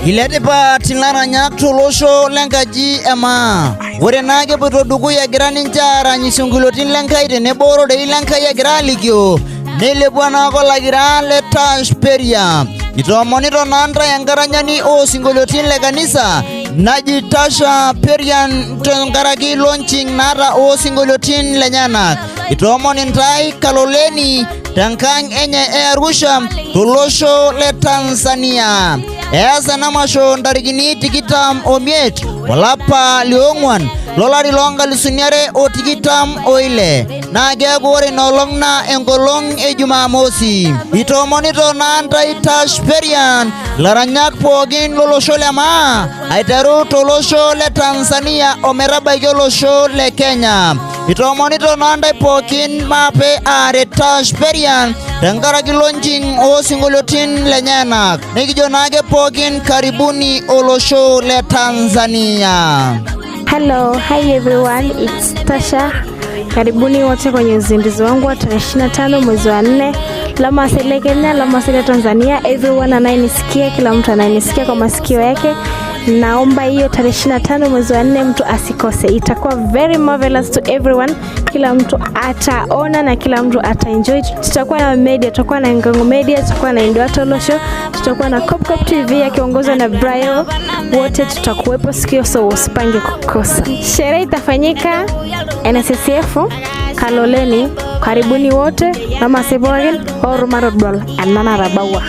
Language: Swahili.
Iletipat ilaranyak tolosho lenkaji e maa. Ore naa kepoito dukuya egira ninche aarany isinkolioitin lenkai tenebo ororei lenkai egira alikio. Neilepua naake olakira le Tash Peria. Itoomonito naa ntae enkaranyani oosinkolioitin le kanisa naji Tasha Perian tenkaraki launching naata oosinkolioitin lenyenak. Itoomoni ntae Kaloleni tenkang enye e Arusha tolosho le Tanzania. Eas ena masho ntarikini 25 olapa liong'wan lolari loo nkalisuni 2026 naa keeku ore ina olong naa enkolong e Jumamosi. Itoomonito naa ntae Tash Perian ilaranyak pookin lolosho le maa aiteru tolosho le Tanzania ometabaiki olosho le Kenya. Itoomonito naa ntae pookin maape aaret Tash Perian tenkaraki launching oosinkolioitin lenyenak. Nikijo naake pookin karibuni olosho le Tanzania. Hello, hi everyone, it's Tasha. Karibuni wote kwenye uzinduzi wangu wa tarehe 25 mwezi wa 4. Lama Kenya, Lama Tanzania, everyone anayenisikia, kila mtu anayenisikia kwa masikio yake, naomba hiyo tarehe 25 mwezi wa 4 mtu asikose. Itakuwa very marvelous to everyone. Kila mtu ataona na kila mtu ataenjoy. Tutakuwa na media, tutakuwa na Ngango Media, tutakuwa na Induato Losho, tutakuwa na Cop Cop TV akiongozwa na Brayo. Wote tutakuwepo sikio, so usipange kukosa. Sherehe itafanyika NSSF Kaloleni. Karibuni wote, Lama Pookin orumatodol anana rabawa.